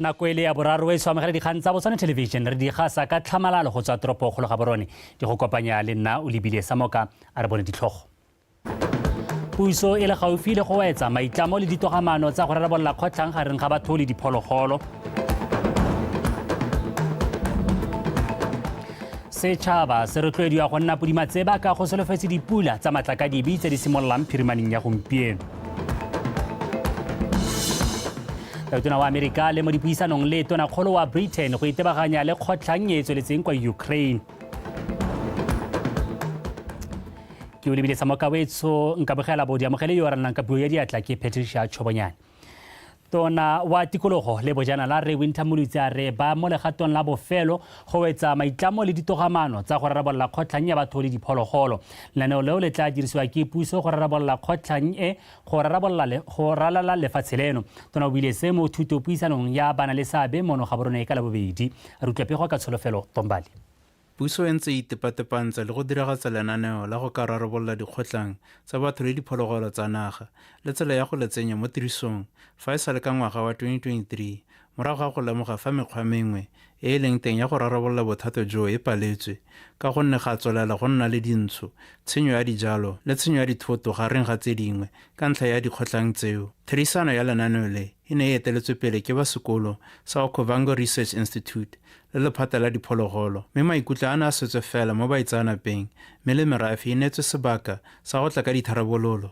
Nako e le ya boraro e amogela dikgang tsa Botswana Television, re di gasa ka tlhamalalo go tswa toropo kgolo Gaborone. Di go kopanya le nna o lebile Samoka. A re bone ditlhogo. Puso e le gaufi le go wetsa maitlamo le ditogamano tsa go rarabolola kgotlhang gareng ga batho le diphologolo. Setšhaba se rotloediwa go nna podimatseba ka go solofetse dipula tsa matlakadibe tse di simololang phirimaneng ya gompieno. Tautona wa Amerika le mo dipuisanong le tonakgolo wa Britain go itebaganya le kgotlhang e e tsweletseng kwa Ukraine. Ke o lebile sa mokawetso nkabogela bodi amogele yo rannang ka puo ya diatla ke Patricia Chobonyane. Tona wa tikologo le bojanala Rre Winter Molutsi a re ba mo legatong la bofelo go wetsa maitlamo le ditogamano tsa go rarabolola kgotlhang ya batho le diphologolo. Lenaneo leo le tla dirisiwa ke puso go rarabolola kgotlhang e go rarabolola go ralala lefatshe leno. Tona o buile se mo thutopuisanong ya bana le seabe mono Gaborone ka Labobedi. Re utlwa pego ka Tsholofelo Tombali. Puso e ntse e itepatepantse le go diragatsa lenaneo la go ka rarabolola dikgotlang tsa batho le diphologolo tsa naga le tsela ya go le tsenya mo tirisong fa e sale ka ngwaga wa 2023 morago ga go lemoga fa mekgwa mengwe e e leng teng ya go rarabolola bothata joo e paletswe ka gonne ga tswelela go nna le dintsho, tshenyo ya dijalo le tshenyo ya dithoto gareng ga tse dingwe ka ntlha ya dikgotlang tseo. Therisano ya lenaneo le e ne e eteletswe pele ke ba sekolo sa Okavango Research Institute le lephata la diphologolo, mme maikutlo a ne a swetswe fela mo baitseanapeng mme le merafe e neetswe sebaka sa go tla ka ditharabololo.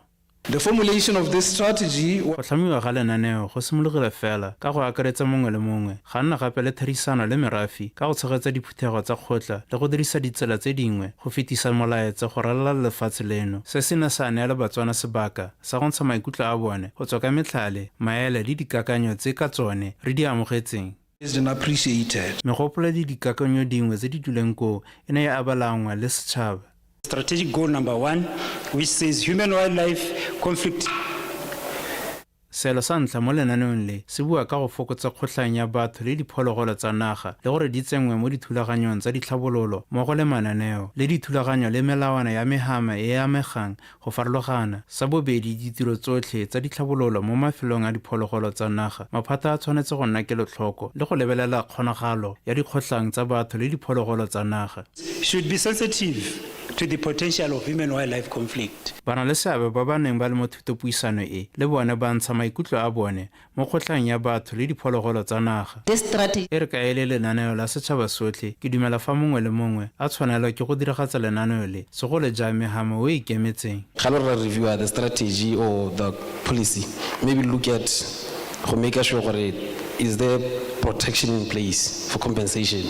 The formulation of this strategy. Go tlhamiwa ga lenaneo go simologile fela ka go akaretsa mongwe le mongwe, ga nna gape le therisano le merafe ka go tshegetsa diphuthego tsa kgotla le go dirisa ditsela tse dingwe go fetisa molaetsa go ralala lefatshe leno. Se se ne sa neela Batswana sebaka sa go ntsha maikutlo a bone go tswa ka metlhale, maele le dikakanyo tse ka tsone re di amogetseng. Megopolo le dikakanyo dingwe tse di duleng koo e ne ya abalangwa le setšhaba. Strategic goal number one, which says human wildlife conflict. Seelo sa ntlha mo lenaneong le se bua ka go fokotsa kgotlhang ya batho le diphologolo tsa naga le gore di tsenngwe mo dithulaganyong tsa ditlhabololo mmogo le mananeo le dithulaganyo le melawana ya mehama e e amegang go farologana. Sa bobedi, ditiro tsotlhe tsa ditlhabololo mo mafelong a diphologolo tsa naga, maphata a tshwanetse go nna kelotlhoko le go lebelela kgonagalo ya dikgotlhang tsa batho le diphologolo tsa naga. Should be sensitive to the potential of human-wildlife conflict. Banaleseabe ba ba neng ba le mo thutopuisano e le bone ba ntsha maikutlo a bone mo kgotlhang ya batho le diphologolo tsa naga. E re ka e le lenaneo la setšhaba sotlhe, ke dumela fa mongwe le mongwe a tshwanelwa ke go diragatsa lenaneo le, segolo jang mehama o e ikemetseng. Ga lo ra reviewer the strategy or the policy, maybe look at go make sure gore is there protection in place for compensation.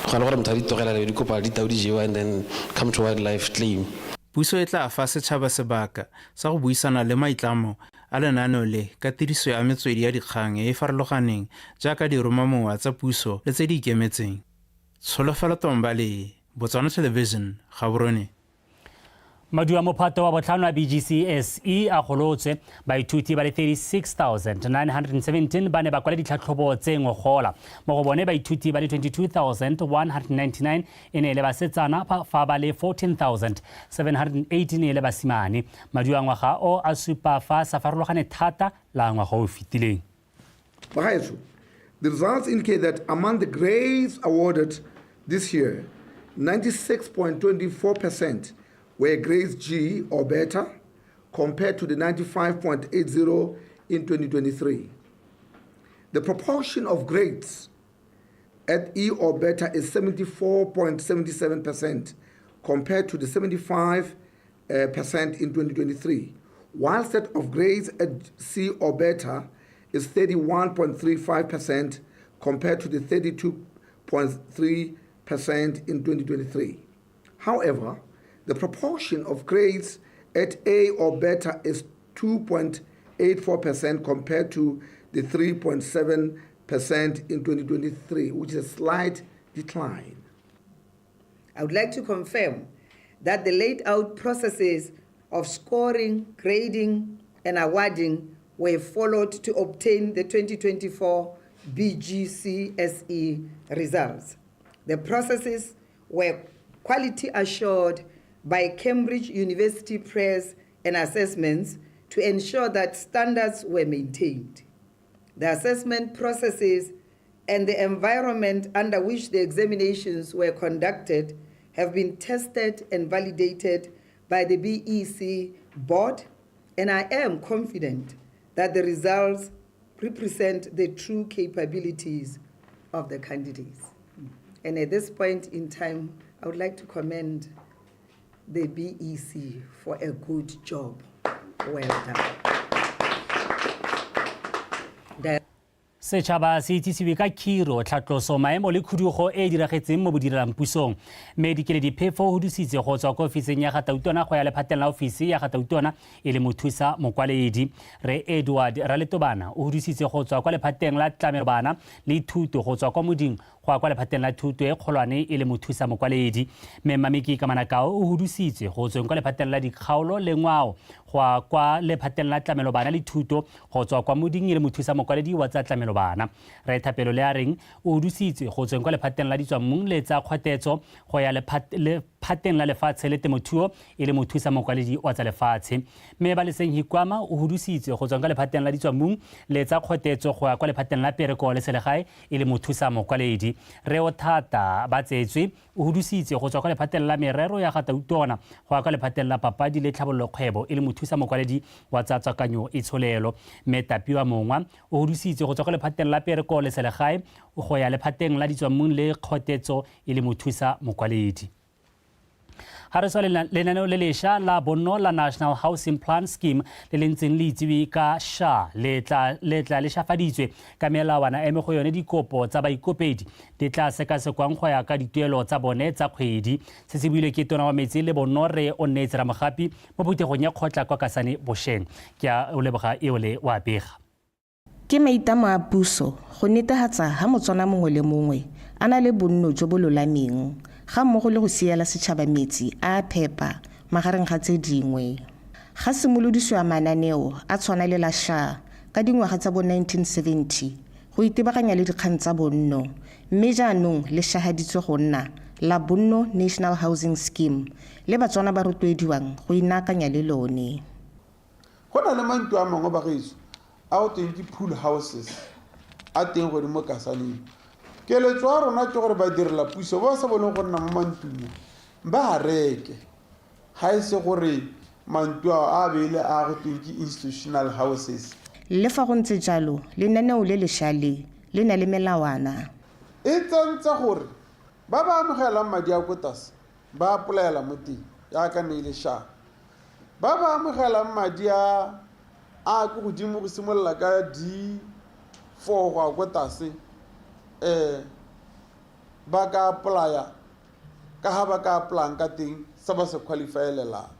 Go na le gore motho a di tlogela le be di kopa ditau di jewa and then come to wildlife claim. Puso e tla fa setšhaba sebaka sa go buisana le maitlamo a lenaneo le ka tiriso ya metswedi ya dikgang e e farologaneng jaaka diromamowa tsa puso le tse di ikemetseng. Tsholofelo Tombale, Botswana Television, Gaborone. Maduo a mophato wa botlhano a BGCSE a golotswe. Baithuti ba le 36,917 ba ne ba kwala ditlhatlhobo tse ngogola. Mo go bone baithuti ba le 22,199 e ne e le basetsana fa ba le 14,718 e le basimane. Maduo a ngwaga o a supa fa sa farologane thata la ngwaga o fetileng. Bagaetsho, the results indicate that among the grades awarded this year, 96.24% were grades G or better, compared to the 95.80 in 2023. The proportion of grades at E or better is 74.77% compared to the 75% in 2023, while set of grades at C or better is 31.35% compared to the 32.3% in 2023. However, the proportion of grades at A or better is 2.84% compared to the 3.7% in 2023, which is a slight decline. I would like to confirm that the laid out processes of scoring, grading, and awarding were followed to obtain the 2024 BGCSE results. The processes were quality assured by Cambridge University Press and Assessments to ensure that standards were maintained. The assessment processes and the environment under which the examinations were conducted have been tested and validated by the BEC board, and I am confident that the results represent the true capabilities of the candidates. And at this point in time, I would like to commend the BEC for a good job. Well done. Setšhaba se itsisiwe ka khiro, tlhatloso maemo le khudugo e e diragetseng mo bodirelang pusong. Mme Dikeledi Phefo o hudusitse go tswa kwa ofising ya ga Tautona go ya lephateng la ofisi ya ga Tautona e le mothusa mokwaledi. Re Edward Raletobana o hudusitse go tswa kwa lephateng la tlamelo bana le thuto go tswa kwa moding go ya kwa lephateng la thuto e kgolwane e le mothusa mokwaledi. Mme Mamiki Kamanakao o hudusitswe go tsweng kwa lephateng la dikgaolo le ngwao go ya kwa lephateng la tlamelo bana le thuto go tswa kwa moding e le mothusa mokwaledi wa tsa tlamelo bana. Re Thapelo le a reng o hudusitswe go tsweng kwa lephateng la ditswammung le tsa kgwatetso go ya lephateng la lefatshe le temothuo e le mothusa mokwaledi wa tsa lefatshe. Mme Baleseng Hikwama o hudusitswe go tsweng kwa lephateng la ditswammung le tsa kgwatetso go ya kwa lephateng la pereko le selegae e le mothusa mokwaledi. Reo Thata ba tsetswe o hudusitswe go tswa kwa lephateng la merero ya ga Tautona go ya kwa lephateng la papadi le tlhabololo kgwebo e le mothusa mokwaledi wa tsa tswakanyo itsholelo. Mme Tapiwa Mongwa o hudusitswe go tswa kwa lephateng la pereko le selegae go ya lephateng la ditswammung le kgotetso e le mothusa mokwaledi. Ga re swa lenaneo le lesha la bonno la National Housing Plan Scheme le le ntseng le itsiwe ka SHA le tla le tla le shafaditswe ka melawana eme go yone dikopo tsa baikopedi di tla sekasekwang go ya ka dituelo tsa bone tsa kgwedi. Se se builwe ke tona wa metsi le bonno re o nneetse Ramogapi mo phuthegong ya kgotla kwa Kasane bosheng. Ke a o leboga eole wa bega. Ke maitamo a puso go netehatsa ha Motswana mongwe le mongwe a na le bonno jo bo lolameng ga mmogo le go siela setšhaba metsi a a phepa magareng ga tse dingwe. Ga simolodisiwa mananeo a tshwana le la SHAR ka dingwaga tsa bo 1970 go itebaganya le dikgang tsa bonno mme jaanong le shahaditswe go nna la Bonno National Housing Scheme le Batswana ba rotloediwang go inaakanya le lone. Go na le mantlo a mangwe bagaetsho a go tweng ke pool houses a teng godimo Kasaneng. Keletso ya rona ke gore badirela puso ba ba sa boleng go nna mo mantlong ba a reke, ga e se gore mantlo ao a be e le a go tweng ke institutional houses. Le fa go ntse jalo, lenaneo le lesha le, le na le melawana. E tsentse gore ba ba amogelang madi a ko tlase ba apolaela mo teng jaaka ne e le sha. Ba ba amogelang madi a a ko godimo go simolola ka D4 go ya ko tlase ba ka apolaya ka ga ba ka apolayang ka teng se ba se qualifyelelang.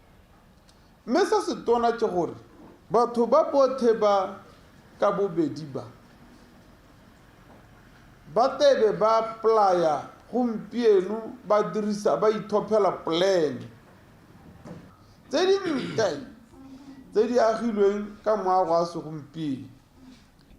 Mme se se tona ke gore batho ba bothe ba ka bobedi ba ba tebe ba apply-a gompieno ba dirisa ba ithophela plan tse dintle tse di agilweng ka moago wa segompieno.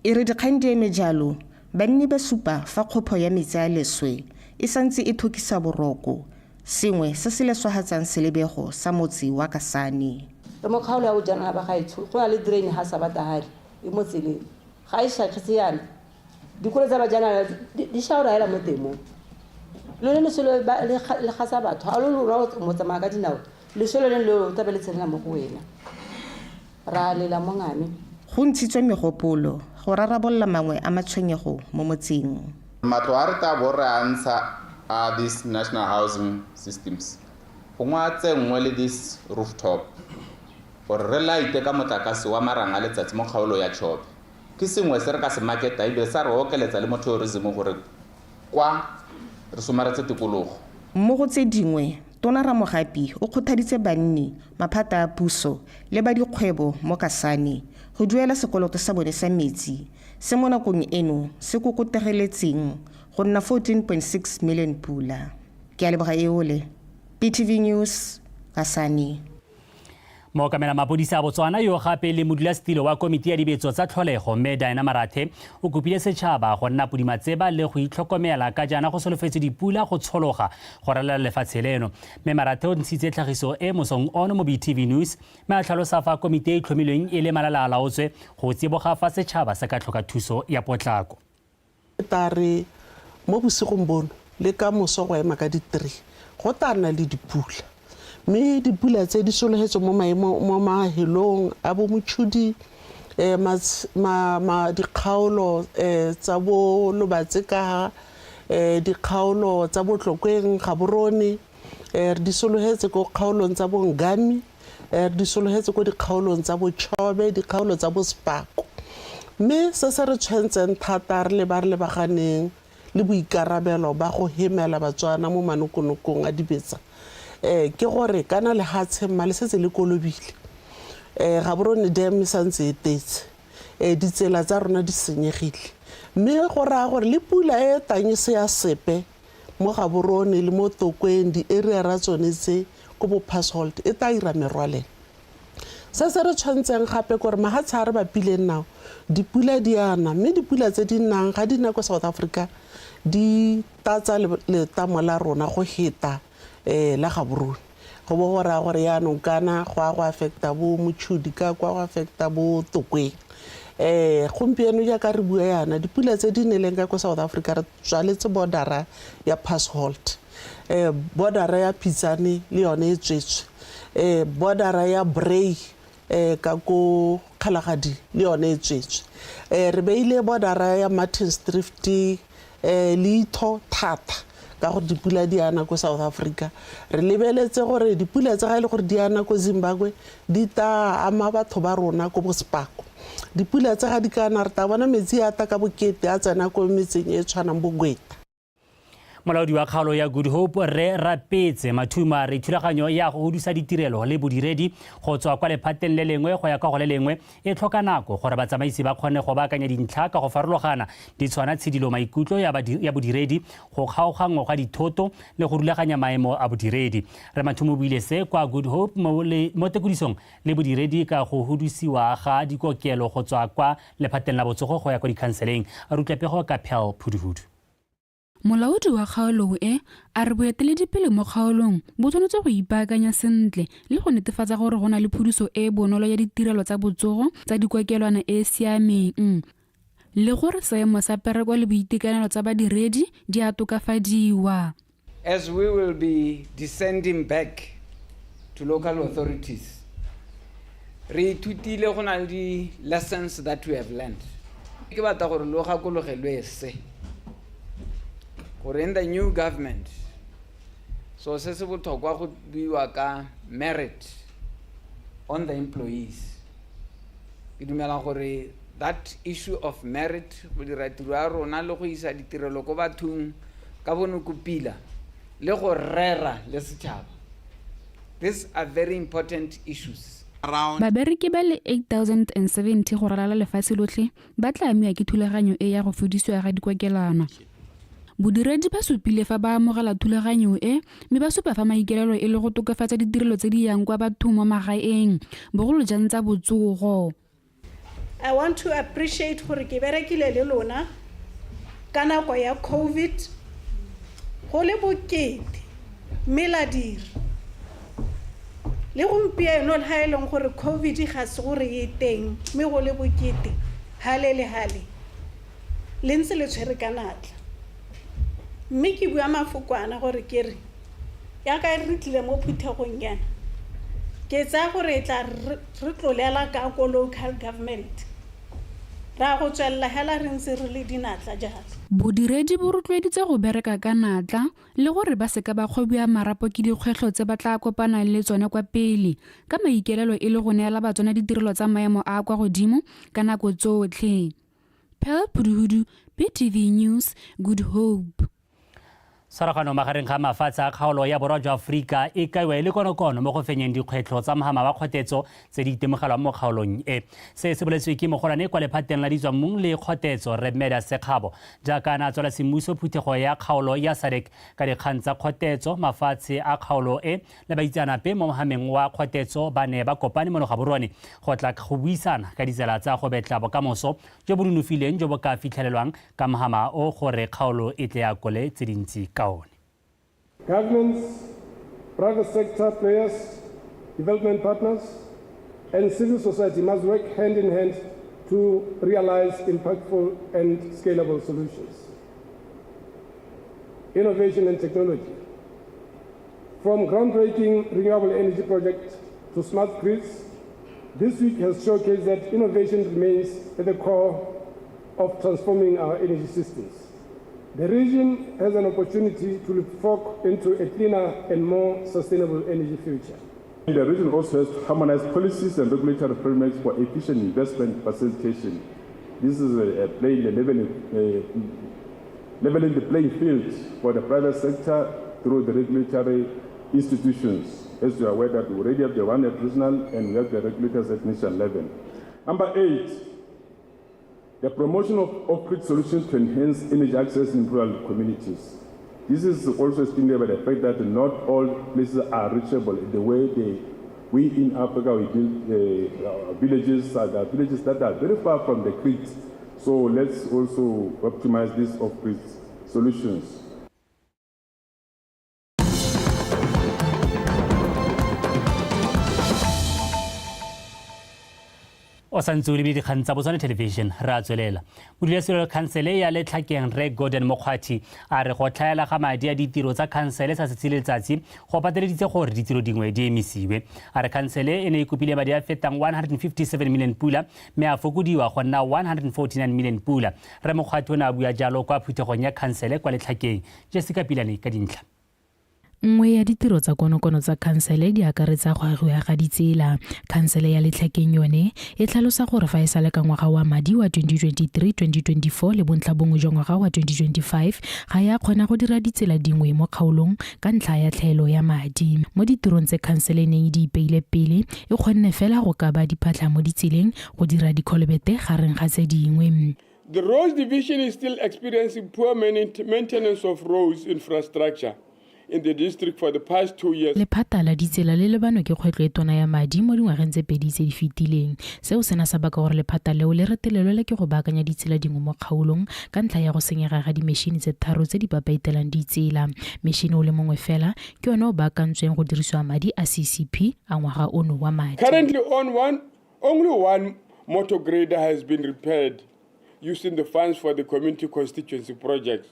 E re dikgang di eme jalo, banni ba supa fa kgopho ya metsi a leswe e santse e thokisa boroko, sengwe se se leswahatsang selebego sa motse wa Kasane. Re mo kgaolo ya bojanala ba gaetsho, go na le drain ga Sabatahadi e mo tseleng. Ga e shakgetse yana, dikolo tsa bajanala di shaora hela mo teng mo. Lone leswe le le gasa batho, ga lo lona o tsamaya ka dinao, leswe le leng leo tlabe le tshelela mo go wena. Ra lela mo ngame. Go ntshitswe megopolo go rarabolola mangwe a matshwenyego mo motseng. Matlo a re tla bo re a ntsha a these national housing systems, gongwe a tsenngwe le this rooftop gore re laite ka motlakase wa marang a letsatsi mo kgaolo ya Chobe. Ke sengwe se re ka se marketa ebile sa re okeletsa le mo tourism gore kwa re somaretse tikologo. Mo go tse dingwe, Tona Ramogapi o kgothaditse banni, maphata a puso le ba dikgwebo mo Kasane go duela sekoloto sa bone sa metsi se mo nakong eno se kokotegeletseng go nna 14.6 million pula. Ke a leboga Eole. BTV News, Kasane. Mookamela mapodisi a Botswana yo gape le modulasetilo wa komiti ya dibetso tsa tlholego mme Diana Marathe o kopile setšhaba go nna podimatseba le go itlhokomela ka jaana go solofetse dipula go tshologa go ralala lefatshe leno. Mme Marathe o ntshitse tlhagiso e mosong ono mo BTV News mme a tlhalosa fa komiti e e tlhomilweng e le malala a laotswe go tsiboga fa setšhaba se ka tlhoka thuso ya potlako. Ta re mo bosigong bono le ka moso go ema ka di-three go tla nna le dipula, mme dipula tse di sologetswe mo maemo mo mahelong a bo Mochudi, um dikgaolo um tsa bo Lobatse ka um dikgaolo tsa bo Tlokweng, Gaborone, um re di sologetse ko kgaolong tsa bo Ngami, Re di sologetse ko dikgaolong tsa bo Chobe, dikgaolo tsa bo Sepako. Mme se se re tshwentseng thata re le ba re lebaganeng le boikarabelo ba go hemela Batswana mo manokonokong a dibetsa um ke gore kana lehatshe mma le setse le kolobile. Um Gaborone Dam e santse e tetse, um ditsela tsa rona di senyegile. Mme go raya gore le pula e tang e se ya sepe mo Gaborone le mo Tokweng, di-area-ra tsone tse ko bo Passhold e tla ira merwalela. Se se re tshwantseng gape kore mahatshe a re bapileng nao, dipula di a na, mme dipula tse di nang ga di na ko South Africa di tlatsa letamo la rona go heta um la Gaborone. Go bo go raya gore yaanong kana go a go affecta bo Mochudi ka kwa go affecta bo Tokweng. Um gompieno jaaka re bua yana dipula tse di neleng ka ko South Africa re tswaletse border-a ya Passhold. Um border-a ya Phitsane le yone e tswetswe. Um border-a ya Bray um ka ko Kgalagadi le yone e tswetswe. Um re beile border-a ya Martins Drift um leitho thata ka gore dipula di ana ko South Africa. Re lebeletse gore dipula tse ga e le gore di ana ko Zimbabwe di ta ama batho ba rona ko bo Sepako. Dipula tse ga di ka na re ta bona metsi a ta ka bokete a tsena ko metseng e tshwanang bo Gweta. Molaodi wa kgaolo ya Good Hope Rre Rapetse Mathuma re thulaganyo ya go hudusa ditirelo le bodiredi go tswa kwa lephateng le lengwe go ya kwa go le lengwe e tlhoka nako gore batsamaisi ba kgone go baakanya dintlha ka go farologana di tshwana tshidilo maikutlo ya bodiredi, go kgaoganngwa ga dithoto le go rulaganya maemo a bodiredi. Rre Mathuma o buile se kwa Good Hope mo tekodisong le bodiredi ka go hudusiwa ga dikokelo go tswa kwa lephateng la botsogo go ya kwa dikhanseleng. A re utlwa pego ka Pearl Phuduhudu. Molaodi wa kgaolo e a re boeteledipele mo kgaolong bo tshwanetse go ipaakanya sentle le go netefatsa gore go na le phuduso e e bonolo ya ditirelo tsa botsogo tsa dikokelwana e e siameng le gore seemo sa pereko le boitekanelo tsa badiredi di a tokafadiwa. As we will be descending back to local authorities, re ithutile go na le di-lessons that we have learned. Ke batla gore lo gakologelwe se, gore in the new government, so se se botlhokwa go buiwa ka merit on the employees. Ke dumela gore that issue of merit, go dira tiro ya rona le go isa ditirelo ko bathong ka bonokopila le go rera le setšhaba. These are very important issues. Babereki ba le 8070 go ralala lefatshe lotlhe ba tla amiwa ke thulaganyo e ya go fudisiwa ga dikokelwana. Bodiredi ba supile fa ba amogela thulaganyo e mme ba supa fa maikaelelo e le go tokafatsa ditirelo tse di yang kwa bathong mo magaeng, bogolo jang tsa botsogo. I want to appreciate gore ke berekile le lona ka nako ya COVID go le bokete mme la dira. Le gompieno le ha e leng gore COVID ga se gore e teng mme go le bokete hale le hale le ntse le tshwere ka natla. Mme ke bua mafoko ana gore ke re yaka re tlile mo phuthegong yana ke tsaya gore e tla re tlolela ka ko local government ra go tswelela hela re ntse re le dinatla jalo. Bodiredi bo rotloeditse go bereka ka natla le gore ba seka ba kgobiwa marapo ke dikgwetlho tse ba tla kopanang le tsone kwa pele ka maikaelelo e le go neela Batswana ditirelo tsa maemo a a kwa godimo ka nako tsotlhe. Pearl Phuduhudu, BTV News, Good Hope. Tshwaragano magareng ga mafatshe a kgaolo ya borwa jwa Aforika e kaiwa e le konokono mo go fenyeng dikgwetlho tsa mohama wa kgotetso tse di itemogelwang mo kgaolong e. Se se boletswe ke mogolwane kwa lephateng la ditswammung le kgotetso Rre Meda Sekgabo jaaka a ne a tswala semmuso phuthego ya kgaolo ya SADC ka dikgang tsa kgotetso. Mafatshe a kgaolo e le baitseanape mo mohameng wa kgotetso ba ne ba kopane mono Gaborone go tla go buisana ka ditsela tsa go betla bokamoso jo bo nonofileng jo bo ka fitlhelelwang ka mohama o gore kgaolo e tle akole tse dintsi ka one. Governments, private sector players, development partners, and civil society must work hand in hand to realize impactful and scalable solutions. Innovation and technology. From groundbreaking renewable energy projects to smart grids, this week has showcased that innovation remains at the core of transforming our energy systems. The region has an opportunity to leapfrog into a cleaner and more sustainable energy future. The region also has to harmonize policies and regulatory frameworks for efficient investment facilitation. This is a playing a leveling, leveling the playing field for the private sector through the regulatory institutions. As you are aware that we already have the one at regional and we have the regulators at national level. Number 8, the promotion of off-grid solutions to enhance energy access in rural communities. This is also stimulated by the fact that not all places are reachable the way we in Africa, we build villages, there are villages that are very far from the grid. So let's also optimize these off-grid solutions. O santse o lebile dikgang tsa Botswana Television, re a tswelela. Modulasetilo khansele ya Letlhakeng Rre Gordon Mokgwathi a re go tlhaela ga madi a ditiro tsa khansele sa tsatsi le letsatsi go pateleditse gore ditiro dingwe di emisiwe. A re khansele e ne e kopile madi a fetang 157 million pula mme a fokodiwa go nna 149 million pula. Rre Mokgwathi o ne a bua jalo kwa phuthegong ya khansele kwa Letlhakeng. Jessica Pilane ka dintlha. Nngwe ya ditiro tsa konokono tsa khansele di akaretsa go agiwa ga ditsela. Khansele ya Letlhakeng yone e tlhalosa gore fa e sale ka ngwaga wa madi wa 2023-2024 le bontlha bongwe jwa ngwaga wa 2025 ga ya kgona go dira ditsela dingwe mo kgaolong ka ntlha ya tlhaelo ya madi. Mo ditirong tse khansele e neng e di ipeile pele e kgonne fela go ka ba diphatlha mo ditseleng go dira dikholobete gareng ga tse dingwe. The roads division is still experiencing poor maintenance of roads infrastructure in the district for the past 2 years. Lephata la ditsela le lebanwe ke kgwetlho e tona ya madi mo dingwageng tse pedi tse di fetileng. Seo se na sa baka gore lephata leo le retelelwe ke go baakanya ditsela dingwe mo kgaolong ka ntlha ya go senyega ga dimešhini tse tharo tse di papaitelang ditsela. Mešhini o le mongwe fela ke yone o baakantsweng go dirisiwa madi a CCP a ngwaga ono wa madi. Currently only one motor grader has been repaired using the funds for the community constituency projects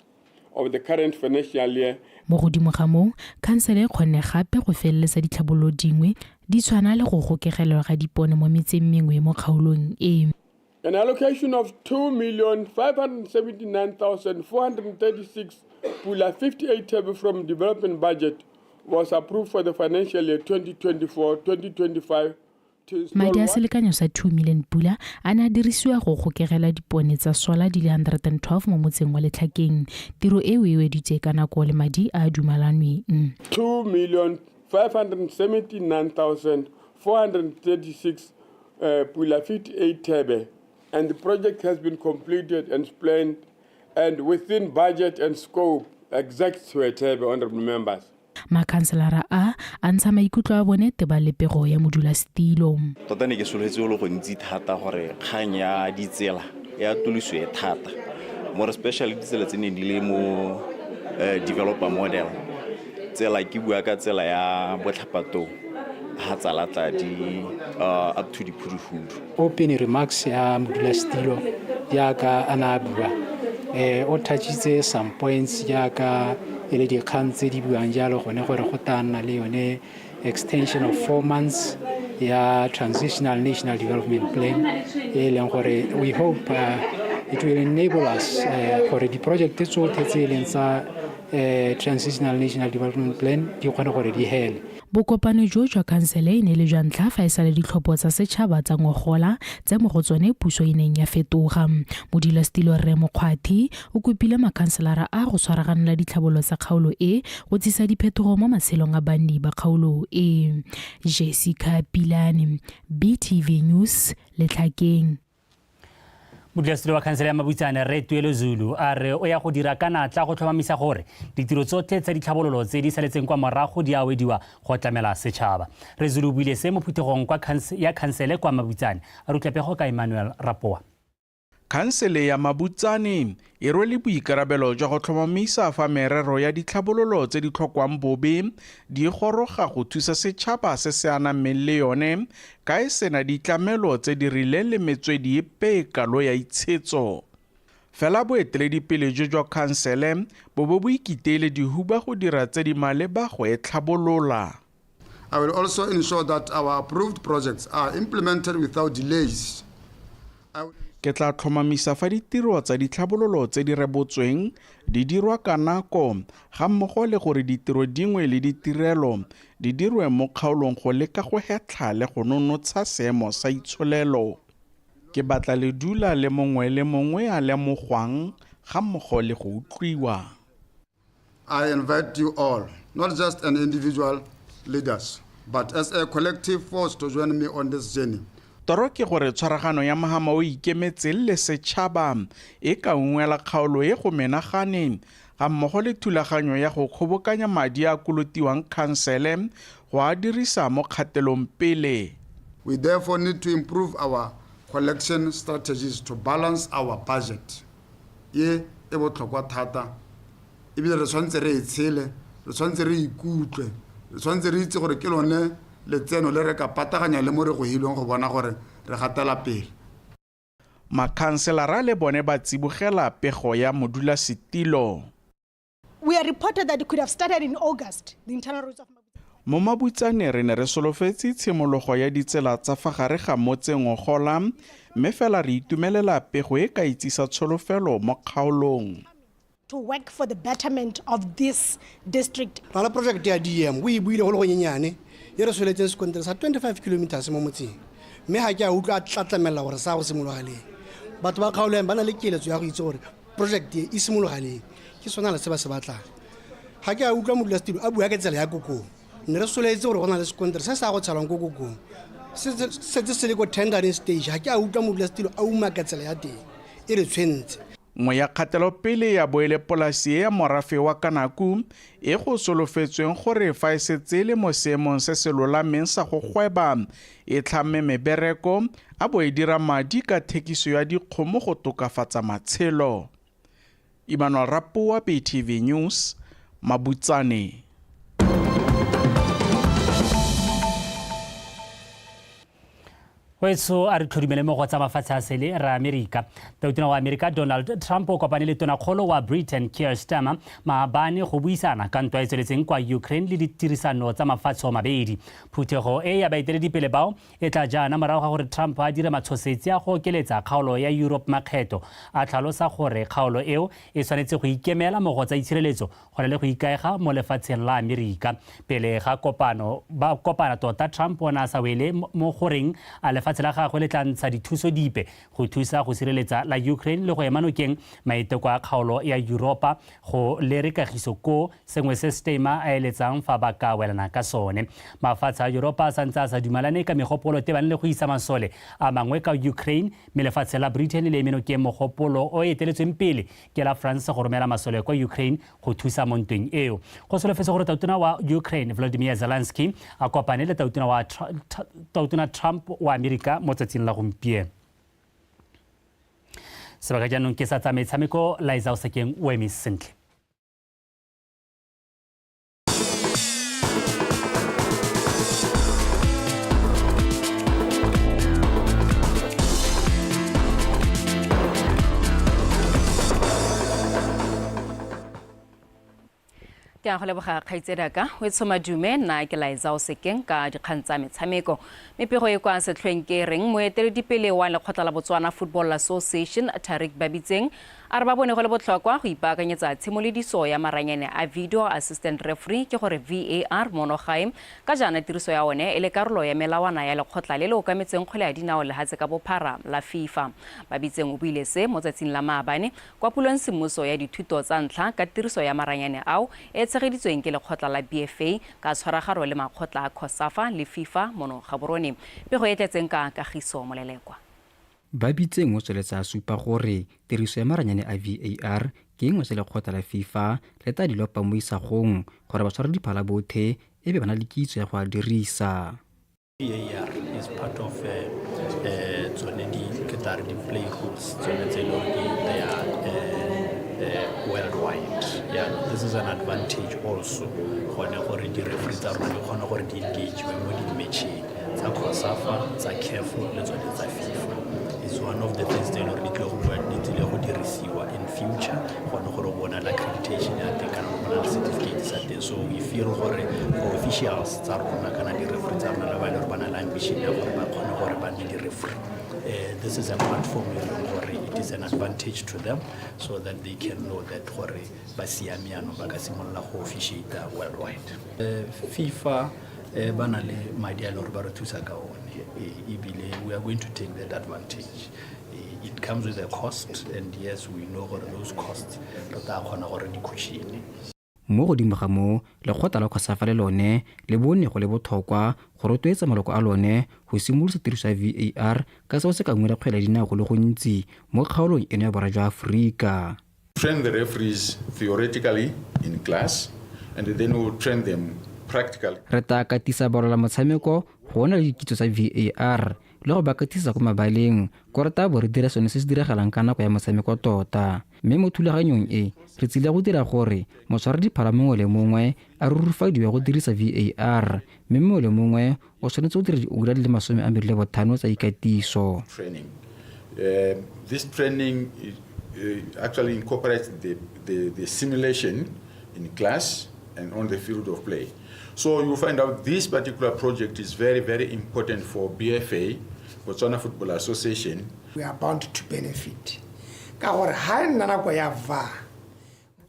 of the current financial year. Mo godimo ga moo, khansele e kgonne gape go feleletsa ditlhabololo dingwe di tshwana le go gokegelwa ga dipone mo metseng mengwe mo kgaolong e. An allocation of 2,579,436 pula 58 thebe from development budget was approved for the financial year 2024-2025. Madi a selekanyo sa 2 million pula a ne a dirisiwa go gokegela dipone tsa sola di le 112 mo motseng wa Letlhakeng. Tiro eo e weditswe ka nako le madi a a dumalanweng. 2,579,436 pula 58 thebe, and the project has been completed and planned and within budget and scope exact to a thebe, honorable members. Makhanselara a a ntsha maikutlo a bone teba le pego ya modulasetilo. Tota ne ke solofetse go le gontsi thata gore kgang ya ditsela e atolosiwe thata, more especially ditsela tse neng di le mo developer model. Tsela ke bua ka tsela ya Botlhapatong ga Tsalatladi up to Diphuduhudu. Open remarks ya modulasetilo jaaka a na a bua, o touchitse some points jaaka e le dikgang tse di buang jalo gone gore go tla nna le yone extension of 4 months ya transitional national development plan e leng gore we hope it will enable us gore di-project tsotlhe tse e leng tsa transitional national development plan di kgone gore di hele. Bokopano jo jwa khansele e ne e le jwa ntlha fa e sale ditlhopho tsa setšhaba tsa ngogola tse mo go tsone puso e neng ya fetoga. Modulasetilo Rre Mokgwathi o kopile makhanselara a go tshwaraganela ditlhabololo tsa kgaolo e go tsisa diphetogo mo matshelong a banni ba kgaolo e. Jessica Pilane, BTV News, Letlhakeng. Modulasetilo wa khansele ya Mabutsane Rre Tuelo Zulu a re o ya go dira ka natla go tlhomamisa gore ditiro tsotlhe tsa ditlhabololo tse di saletseng kwa morago di a wediwa go tlamela setšhaba. Rre Zulu o buile se mo phuthegong kwa ya khansele kwa Mabutsane. A re utlwa pego ka Emmanuel Rapoa. Khansele ya Mabutsane e rwele boikarabelo jwa go tlhomamisa fa merero ya ditlhabololo tse di tlhokwang bobe di goroga go thusa setšhaba se se anameng le yone ka e sena ditlamelo tse di rileng le metswedi epe e kalo ya itshetso. Fela boeteledipele jo jwa khansele bo bo bo ikiteile dihuba go dira tse di maleba go e tlhabolola. I will also ensure that our approved projects are implemented without delays. Ke tla tlhomamisa fa ditiro tsa ditlhabololo tse di rebotsweng di dirwa ka nako ga mmogo le gore ditiro dingwe le ditirelo di dirwe mo kgaolong go leka go hetlha le go nonotsha seemo sa itsholelo. Ke batla ledula le mongwe le mongwe a lemogwang ga mmogo le go utlwiwa. I invite you all, not just an individual leaders, but as a collective force to join me on this journey. Toro ke gore tshwaragano ya mohama o ikemetseng le setšhaba e ka ungwela kgaolo e go menagane ga mmogo le thulaganyo ya go kgobokanya madi a kolotiwang khansele go a dirisa mo kgatelong pele. We therefore need to improve our collection strategies to balance our budget. Ye e botlhokwa thata ebile re tshwanetse re e tshele, re tshwanetse re ikutlwe, re tshwanetse re itse gore ke lone letseno le re ka pataganya le mo re gohilweng go bona gore re gatela pele. Makhanselara le bone ba tsibogela pego ya modulasetilo. We are reported that it could have started in August, the internal roads of Mo Mabutsane re ne re solofetse tshimologo ya ditsela tsa fa gare ga motse ngogola mme fela re itumelela pego e ka itsisa tsholofelo mo kgaolong. To work for the betterment of this district. Rala project ya DM o e buile go le gonyenyane e re soletseng sekontere sa 25 kilometers mo motseng mme ga ke a utlwa a tlatlamelela gore sa go simologa leng. Batho ba kgaolo ba na le keletso ya go itse gore project e e simologa leng ke sona le se ba se batlang. Ga ke a utlwa modulasetilo a bua ka tsela ya Kokong. Ne re soletse gore go na le sekontere se sa go tshelwang ko Kokong se setse se le ko tendering stage. Ga ke a utlwa modulasetilo a umaka tsela ya teng, e re tshwentse. Nngwe ya kgatelopele ya bo e le polasi e ya morafe wa Kanaku e go solofetsweng gore fa e setse e le mo seemong se se lolameng sa go gweba e tlhame mebereko a bo e dira madi ka thekiso ya dikgomo go tokafatsa matshelo. Emmanuel Rapoa, BTV News, Mabutsane. Wetso a re tlhodumele mo go tsa mafatshe a sele ra Amerika. Tautona wa Amerika Donald Trump o kopane le tonakgolo wa Britain Keir Starmer maabane go buisana ka ntwa e tsweletseng kwa Ukraine le ditirisano tsa mafatshe mabedi. Phuthego e ya baeteledipele bao e tla jaana morago ga gore Trump a dire matshosetsi a go okeletsa kgaolo ya Europe makgetho, a tlhalosa gore kgaolo eo e tshwanetse go ikemela mo go tsa itshireletso go na le go ikaega mo lefatsheng la Amerika. Pele ga kopano ba kopana tota, Trump o ne a sa wele mo goreng a lefatshe la gagwe le tla ntsha dithuso dipe go thusa go sireletsa la Ukraine le go ema nokeng maiteko a kgaolo ya Europa go lere kagiso koo, sengwe se Starmer a eletsang fa ba ka welana ka sone. Mafatshe a Europa a santse a sa dumalane ka megopolo tebang le go isa masole a mangwe ka Ukraine, mme lefatshe la Britain le eme nokeng mogopolo o eteletsweng pele ke la France go romela masole kwa Ukraine go thusa mo ntweng eo. Go solofetse gore tautona wa Ukraine Volodymyr Zelensky a kopane le tautona Trump wa Amerika mo tsatsing la gompieno. Sebaka jaanong ke sa tsa metshameko, Liza Osekeng o eme sentle. Ke a go leboga kgaitsedaka o e tshomadume. Nna ke Laetsa o sekeng ka dikgang tsa metshameko. Mepego e kwa setlhoeng ke reng moeteledipele wa lekgotla la Botswana Football Association Tarik Babitseng A re ba bone go le botlhokwa go ipaakanyetsa tshimolediso ya maranyane a video assistant referee, ke gore VAR mono gae, ka jaana tiriso ya one e le karolo ya melawana ya lekgotla le le okametseng kgwele ya dinao lehatshe ka bophara la FIFA. Babitseng o buile se mo tsatsing la maabane kwa pulong semmuso ya dithuto tsa ntlha ka tiriso ya maranyane ao e tshegeditsweng ke lekgotla la BFA ka tshwaragano le makgotla a COSAFA le FIFA mono Gaborone. Pego e tletseng ka Kagiso Molelekwa. Babitseng o tsweletse a supa gore tiriso ya maranyane a VAR ke engwe tse lekgotla la FIFA le tla di lopa mo isagong gore batshwara diphala bothe e be ba na le kitso ya go a dirisa. VAR is part of tsone di ke tla re di-play rules tsone tse e leng gore they are worldwide. Yeah, this is an advantage also gone gore di-referee tsa rona di kgone gore di engagewe mo di-matcheng tsa COSAFA, tsa CAF le tsone tsa FIFA. It's one of the things tse e leng gore di tlile go bua, di tlile go dirisiwa in future gone gore o bona le accreditation ya teng kana o bona le certificate sa teng. So we feel gore for officials tsa rona kana di-referee tsa rona le ba e leng gore ba na le ambition ya gore ba kgone gore ba nne di-referee, this is a platform e leng gore it is an advantage to them so that they can know that gore ba siame yanong ba ka simolola go officiate worldwide. FIFA ba na le madi a e leng gore ba re thusa ka one, ebile we are going to take that advantage. It comes with a cost, and yes, we know gore those costs re tla kgona gore di cushion. Mo godimo ga moo, lekgotla la COSAFA le lone le bone go le botlhokwa go rotloetsa maloko a lone go simolodisa tiriso ya VAR ka seo se ka ungwela kgwele ya dinao go le gontsi mo kgaolong eno ya borwa jwa Aforika. Train the referees theoretically in class and then we'll train them practically. Re tla katisa balola motshameko go nna le dikitso tsa VAR le go ba katisa ko mabaleng ko re tla bo re dira sone se se diragalang ka nako ya motshameko tota. Mme mo thulaganyong e re tsile go dira gore motshwaradiphala mongwe le mongwe a rurufadiwe go dirisa VAR, mme mongwe le mongwe o tshwanetse go dira diura di le 25 tsa ikatiso. Training. This training actually incorporates the simulation in class and on the field of play. So you find out this particular project is very, very important for BFA, Botswana Football Association. We are bound to benefit. Ka gore ha e nna nako ya VAR.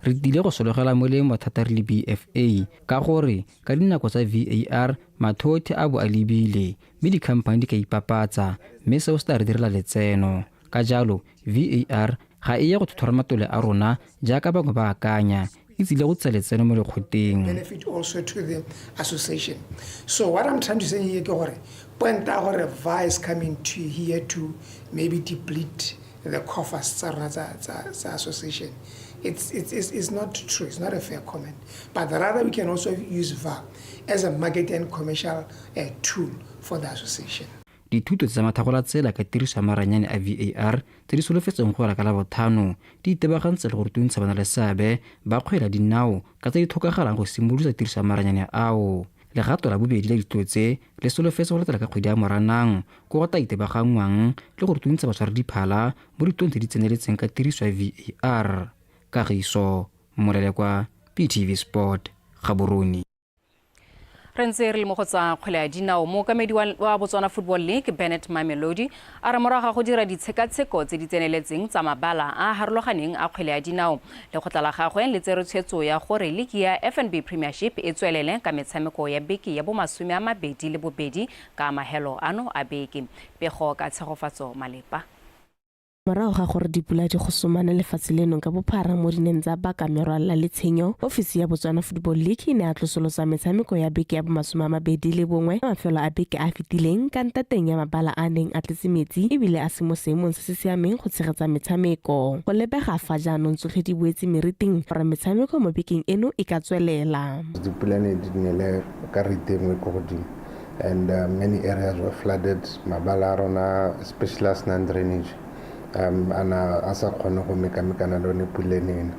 Re tlile go sologela molemo thata re le BFA ka gore ka dinako tsa VAR matho otlhe a bo a lebile mme dikhamphane di ka ipapatsa mme seo se tla re direla letseno. Ka jalo VAR ga e ye go thothora matlole a rona jaaka bangwe ba akanya, e tsile go tsela letseno mo lekgotleng. Benefit also to the association. So what I'm trying to say here ke gore point ya gore VAR is coming to here to maybe deplete the coffers tsa rona tsa association. It's not true. It's not a fair comment. But rather we can also use VAR as a marketing and commercial tool for the association. Dithuto tsa mathagola tsela ka tiriso ya maranyane a VAR tse di solofetsweng go wela ka Labotlhano di itebagantse le go rutuntsha bana le seabe ba kgwele ya dinao ka tse di tlhokagalang go simolodisa tiriso ya maranyane ao. Legato la bobedi la dithuto tse le solofetse go latela ka kgwedi ya Moranang ko go tla itebaganngwang le go rutuntsha batshwaradiphala mo ditulong tse di tseneletseng ka tiriso ya VAR. Kagiso Molelekwa, PTV Sport, Gaborone. Re ntse re le mo go tsa kgwele ya dinao. Mookamedi wa Botswana Football League Bennett Mamelodi a re morago ga go dira ditshekatsheko tse di tseneletseng tsa mabala a a harologaneng a kgwele ya dinao, lekgotla la gagwe le tsere tshwetso ya gore ligi ya FNB Premiership e tswelele ka metshameko ya beke ya bomasome a mabedi le bobedi ka mahelo ano a beke. Pego ka Tshegofatso Malepa. Morago ga gore dipula di gosomane lefatshe leno ka bophara mo dineng tsa baka merwalela le tshenyo, ofisi ya Botswana Football League e ne ya tlosolosa metshameko ya beke ya bo21 mafelo a beke a fetileng ka ntateng ya mabala a neng a tletse metsi ebile a se mo seemong se se siameng go tshegetsa metshameko. Go lebega fa jaanong tsotlhe di boetse meriting gore metshameko mo bekeng eno e ka tswelela. Dipula ne di nele ka rate e nngwe ko godimo, and many areas were flooded. Mabala a rona, especially a senang drainage, ana a sa kgone go mekamekana le one pula eno.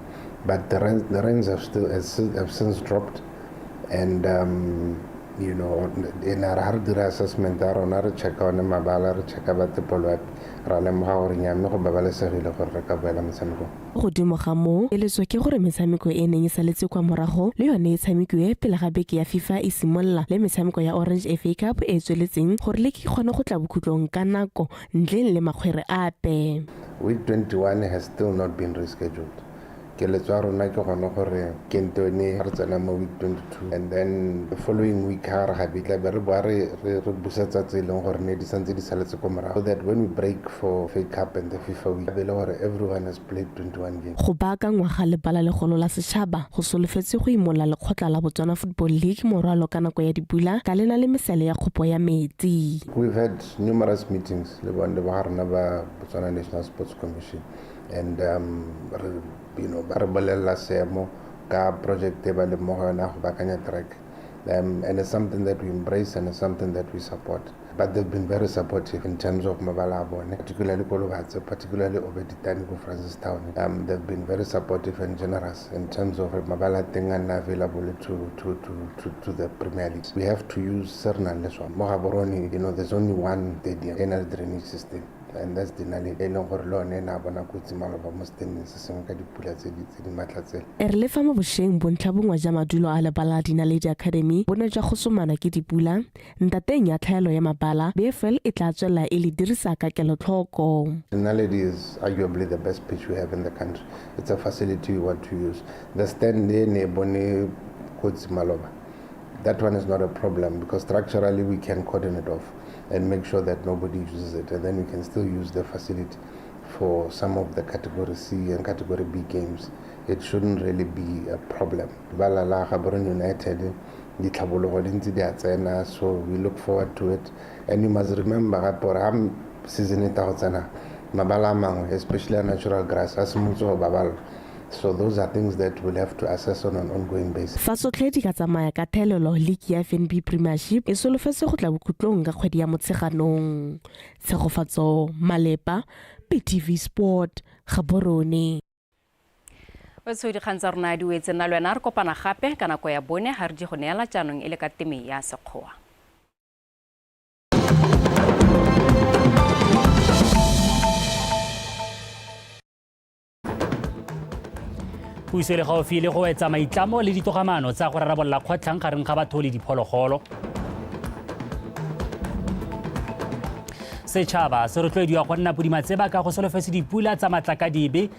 But the rains have since dropped, and e ne re ha re dira assessment ya rona, re checka one mabala, re checka ba tepoloapi, Ra lemoga gore nya mme go babalesegile gore re ka boela metshamekong. Godimo ga moo, keletso ke gore metshameko e e neng e saletse kwa morago le yone e tshamekiwe pele ga beke ya FIFA e simolola le metshameko ya Orange FA Cup e e tsweletseng gore liki e kgone go tla bokhutlong ka nako ntleng le makgwere ape. Week 21 has still not been rescheduled. Keletso ya rona ke gone gore kentone re tsena mo week 22 and then the following week ha re gape tla be re boa re re busetsa tse e leng gore ne di santse di saletse ko morago, so that when we break for FA Cup and the FIFA week, be le gore everyone has played 21 games. Go baakangwa ga lebala legolo la setšhaba go solofetswe go imolla lekgotla la Botswana Football League morwalo ka nako ya dipula ka le na le mesele ya kgopo ya metsi. We've had numerous meetings le bone le ba ga rona ba Botswana National Sports Commission and re ba re bolelela seemo ka project e ba leng mo go yona go baakanya track, and it's something that we embrace and it's something that we support. But they've been very supportive in terms of mabala a bone, particularly ko Lobatse, particularly Obeditane ko Francistown. They've been very supportive and generous in terms of mabala teng a nna available to the Premier League. We have to use se re nang le sone mo Gaborone. There's only one stadium e na le drainage system, and that's Dinaledi, e leng gore le one e ne a bona kotsi maloba mo standing se sengwe ka dipula tse di maatla tsele. E re le fa mo bošeng bontlha bongwe ja madulo a lebala Dinaledi Academy bo ne jwa gosomana ke dipula, ntateng ya tlhaelo ya mabala, BFL e tla tswelela e le dirisa ka kelotlhoko. Dinaledi is arguably the best pitch we have in the country. It's a facility we want to use. The stand e ne e bone kotsi maloba, that one is not a problem because structurally we can cordon it off and make sure that nobody uses it, and then we can still use the facility for some of the category C and category B games. It shouldn't really be a problem. Bala la Gaborone United ditlhabologo di ntse di a tsena, so we look forward to it. And you must remember gape gore ga season e ta go tsena, mabala a mangwe, especially a natural grass, a simolotse go babalwa. So those are things that we'll have to assess on an ongoing basis. Fa tsotlhe di ka tsamaya ka thelelo, league ya FNB Premiership e solofetse go tla bokhutlong ka kgwedi ya Motsheganong. Tshegofatso Malepa, BTV Sport, Gaborone. Wetso, dikgang tsa rona di wetse. Nna le wena re kopana gape ka nako ya 4 ga re di go neela jaanong e le ka teme ya Sekgowa. Puso e le gaufi le go etsa maitlamo le ditogamaano tsa go rarabolola kgotlhang gareng ga batho le diphologolo. Setšhaba se rotloediwa go nna podimatseba ka go solofetse dipula tsa matlakadibe.